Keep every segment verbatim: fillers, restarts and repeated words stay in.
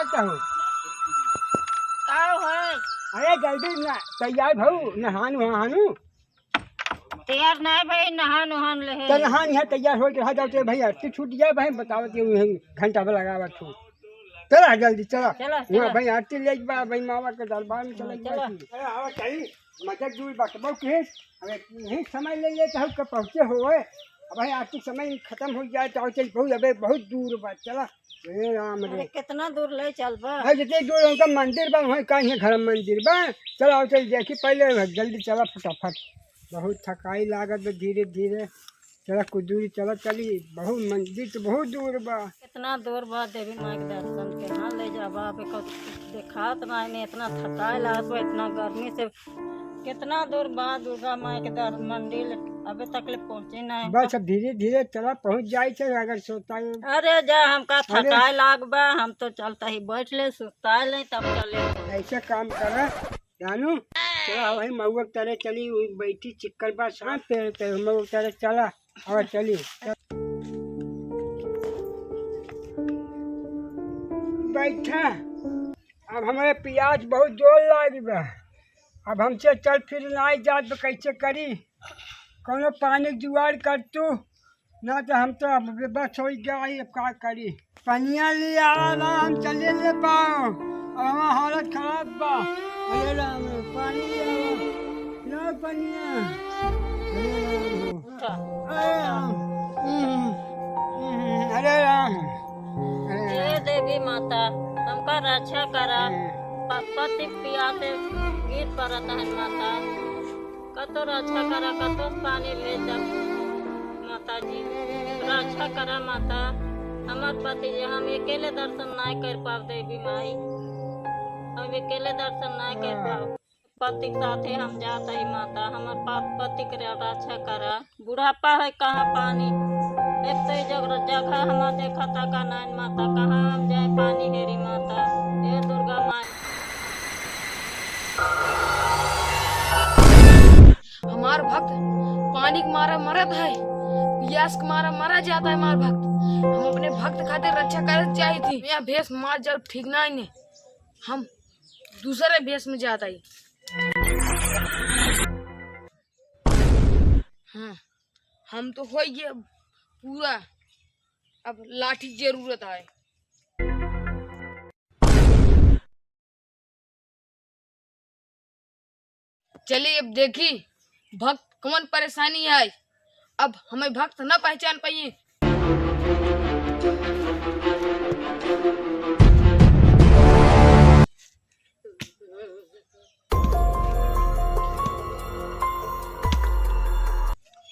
का हो? का हो? अरे जल्दी ना, तैयार भऊ, नहान वहानू। तैयार ना भाई, नहान वहान ले है। तो नहान यहाँ तैयार हो के रह जाते भाई, आरती छूट जाए भाई, बतावत ये उहे घंटा भर लगावत हो। चला जल्दी चला। चला, वहाँ चला। भाई आरती ले बा, भाई मामा के दरबार में चला चला। भाई। अरे आवा चाहिए, मजा दूर बा, तो बहुत है। अबे यही समय ले लेते हो, कब पहुँचे हो? अब भाई आरती समय खत्म हो जाए तो चल बहुत, अबे बहुत दूर बा, चला। हे राम रे। अरे, कितना दूर ले चलबा? अरे, जितने दूर उनका मंदिर बा, वहीं का ही घर मंदिर बा। चला, आओ, चल, देखी पहले, जल्दी चला फटाफट। बहुत थकाई लागत बा, धीरे धीरे चला, कुछ दूरी चला, चली। बहुत मंदिर तो बहुत दूर बा। कितना दूर बा देवी माई के दर्शन के, हाँ, ले जाबा, अबे कुछ देखात ना, इन्हें इतना थकाई लागत बा, इतना गर्मी से। कितना दूर बा दुर्गा माई के दर-, मंदिर, अबे तक ले पहुँचे नहीं। बस अब धीरे धीरे चला, पहुँच जाए थे, अगर सोता है। अरे जा, हमका अरे। थकाए लाग बा, हम तो चलता ही बैठ ले, सुता ले, तब चले। ऐसे काम करा जानू, चला वही महुआ के तरे चली, वही बैठी चिक्कल बा, शांत पे, पे महुआ के तरे चला, और चली। बैठा, अब हमारे प्यास बहुत जोर लागी बा। अब हमसे चल फिर नाई जात बा, कैसे करी? कौनो पानी के जुगाड़ कर तू, ना तो हम तो अब बस हो गया, अब का करी? पनिया ले आवा, हम चले ले पाओ, अब हमार हालत खराब बा। अरे राम, पानी ले आवा, लाओ पनिया। अरे राम हो। अरे राम। हम्म, हम्म, अरे राम। अरे हे राम। देवी माता, हमका रक्षा करा। हम्म। प-, पति पिया से गीत परत है माता। कतो रक्षा करा, कतो पानी भेज दा माता जी। रक्षा करा माता। हमार पति जी, हम अकेले दर्शन नाय कर पाव देवी माई। हम अकेले दर्शन नाय कर हाँ। पाव। पति के साथे हम जात हई माता, हमर पा-, पति के रक्षा करा। बुढ़ापा है कहाँ पानी, एक तो ई जग-, जगह हमार देखा तका नाइन माता, कहाँ हम जाए पानी हेरी माता, हे दुर्गा माई। हमार भक्त पानी के मारा मरत है, पियास के मारा मरा जाता है हमार भक्त। हम अपने भक्त खातिर रक्षा करे चाही थी। यह भेष मार जाओ ठीक नाई ने, हम दूसरे भेष में जाता ही। हाँ, हम तो हो गए अब पूरा, अब लाठी जरूरत है। चलिए अब देखी भक्त कौन परेशानी है, अब हमें भक्त न पहचान पाइए।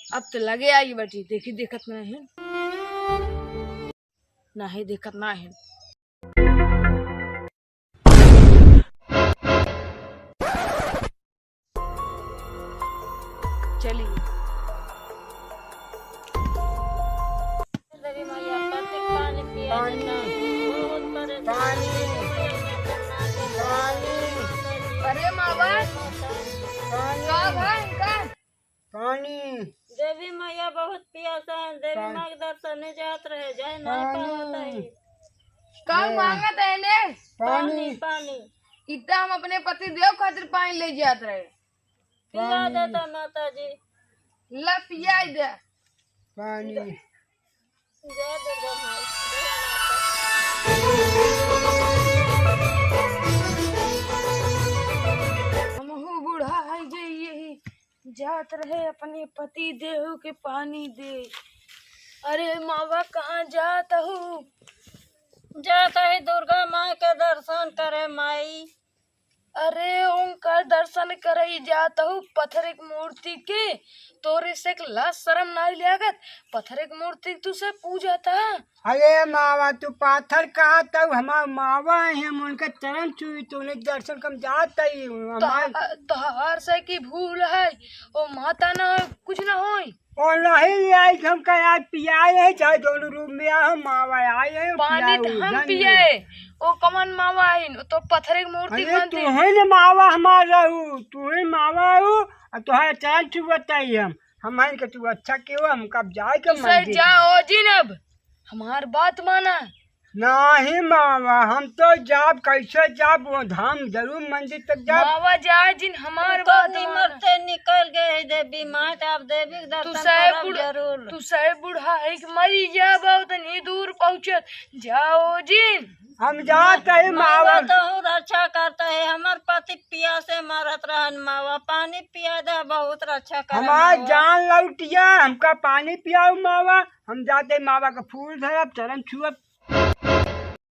अब तो लगे आई बटी, देखी देखत ना है, ना है देखत ना है। चलिए। देवी मैया, कतेक पानी पिया पानी। जाता। बहुत परेशान पानी। है। पानी। अरे मावा, पानी। का भाई, का? पानी। देवी मैया बहुत पियासा है, देवी पानी। माँ के दर्शन जात रहे, जाए ना पानी। पावत है। का हाँ। मांगत है ने? पानी। पानी, पानी। इतना हम अपने पति देव खातिर पानी ले जात रहे। पिया पानी। देता माता जी। ला पियाई दे। पानी। जय दुर्गा माई, जय माता। हमहू बूढ़ा है जे यही जात रहे अपने पति देव के पानी दे। अरे मावा, कहाँ जात हू? जात है दुर्गा माई के दर्शन करे माई। अरे उनकर दर्शन करई जात हू पत्थर के मूर्ति के, तोरे से एक लाज शरम नाई लागत? पत्थर के मूर्ति तुसे पूजत ह। अरे मावा, तू पाथर कहा तू हमार मावा है, हम उनके चरण छुई, तूने दर्शन कम जात ही हमार। तोहार से की भूल है, ओ माता ना हो, कुछ ना होई। ओ नहीं ले आई, हम का आज पियाए है, चाहे दोनों रूम में आ, हम मावा आए हैं, पानी पियाए तो हो, हम जान पिए, ले। ओ कमन मावा है, तो पत्थर के मूर्ति अरे बनती। तू है ना मावा हमार रहू, तू ही मावा हो, और तोहार चरण छुअत ही हम, हम हैं कि तू अच्छा के हो, हम कब जाए के तू सही मंदिर। जाओ जिन अब। हमार बात माना, नाही मावा, हम तो जाब, कैसे जाब, वो धाम जरूर मंदिर तक जाब। मावा जाए जिन, हमार तू बात कब माना। निमरते निकल गए है देवी माँ, तो अब देवी के तू दर्शन साहेब करब बुढ़-, जरूर। तू साहेब बुढ़ा है कि मरी जाब, बहुत नहीं दूर पहुँचत, जाओ जिन। हम जात है मावा मावा। तो हूँ रक्षा करता है, हमार पति पियासे मरत रहन मावा, पानी पिया दे, बहुत रक्षा करन हमार मावा। जान लौटिया, हमका पानी पियाओ मावा। हम जाते मावा का फूल धरब, चरण छुअब।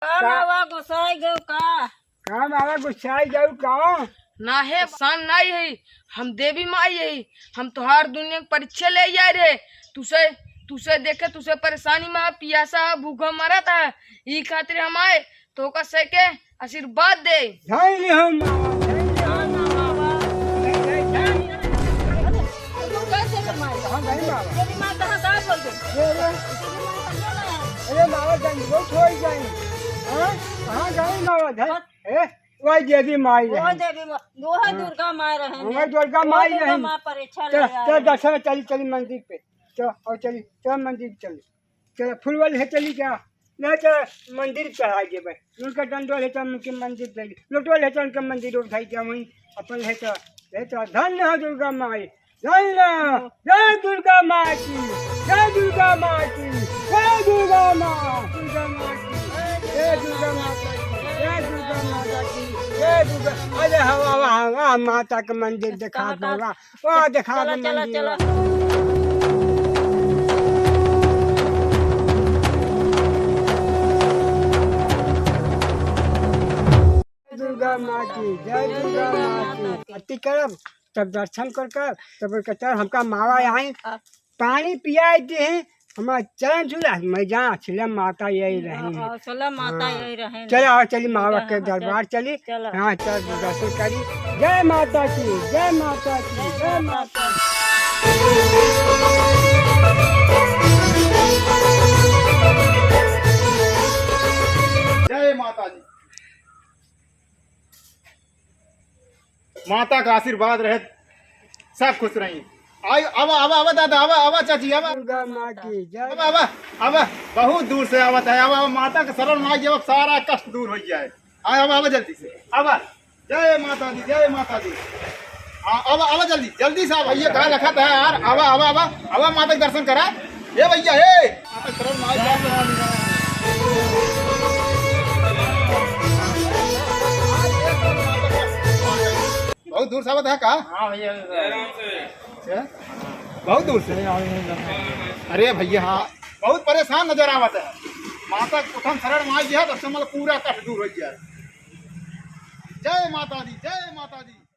का का? मावा गोसाई गयो का? का मावा गोसाई गयो का? ना है, सान नाई है, हम देवी माई है, हम तोहार दुनिया के परीक्षा ले आए रहे। तुसे, तुसे देखे, तुसे परेशानी में पियासा, भूखा मरत है, ई खातिर हम आए, तोका से के आशीर्वाद दे। धन्य हो मावा, धन्य हो मावा। धन्य, धन्य, धन्य। अरे, तू कैसे कर मारे? हाँ, नहीं मावा। तेरी माँ कहाँ गायब हो गई? अरे, अरे। तेरी माँ कहाँ है? अरे मावा, जान, वो छोड़ जाए। हाँ? कहाँ गई मावा? धन, ए, वही देवी माई वो रही। देवी माँ, वो है हाँ। दुर्गा माँ रहे वही हैं। दुर्गा वो माई दुर्गा रही। माँ परीक्षा चल, ले आए चल, हैं। दर्शन चली, चली मंदिर पे। चल, और चली, चल मंदिर चली। चल, फुलवा ले चली जा। ना चल, मंदिर चढ़ा देबे। उनका डंडवा ले चल, उनके मंदिर चली। लोटवा ले चल, उनके मंदिर उठाई जा, वहीं अपन ले चल, ले चल। धन्य हो दुर्गा माई, धन्य। जय दुर्गा माँ की, जय दुर्गा माँ की, जय दुर्गा माँ, दुर्गा माँ की, जय दुर्गा माता की, जय दुर्गा माता की, जय दुर्गा। अरे हवा, हवा, हवा, माता के मंदिर देखा दो, वाह, वाह, देखा चला, दो चला, मंदिर, चला। वाह। दुर्गा माँ की, जय दुर्गा माँ की। आरती करब, तब दर्शन कर कर, तब कहते हैं, "हमका मावा यहाँ पानी पियाई दे हैं, हमारा चरण छू ले।" मैं जान, असले माता यही रही हैं। हाँ, असले माता हाँ। यही रही हैं। चलो, आओ, चली मावा के दरबार चली। चलो। हाँ, चल, दर्शन करी। जय माता की, जय माता की, जय माता की। जय माता दी। माता का आशीर्वाद रहे, सब खुश रही। आई, आवा, आवा, आवा दादा, आवा, आवा चाची, आवा। दुर्गा माँ की जय। आवा, आवा, आवा, बहुत दूर से आवत है, आवा, आवा, माता के शरण में आई जाओ, सारा कष्ट दूर हो जाए। आवा, आवा, आवा जल्दी से, आवा। जय माता दी, जय माता दी। आ, आवा, आवा जल्दी, जल्दी से आवा, ये कहाँ रखा था यार, आवा, आवा, आवा, आवा माता के दर्शन करा। ए भैया, ए, माता के शरण में आई जाओ। बहुत दूर से आवत है का? हाँ भैया। क्या? बहुत दूर से? अरे भैया, हाँ, बहुत परेशान नजर आवत है। माता के प्रथम शरण में आ गया, तो समझ लो पूरा कष्ट दूर हो गया। जय माता दी, जय माता दी।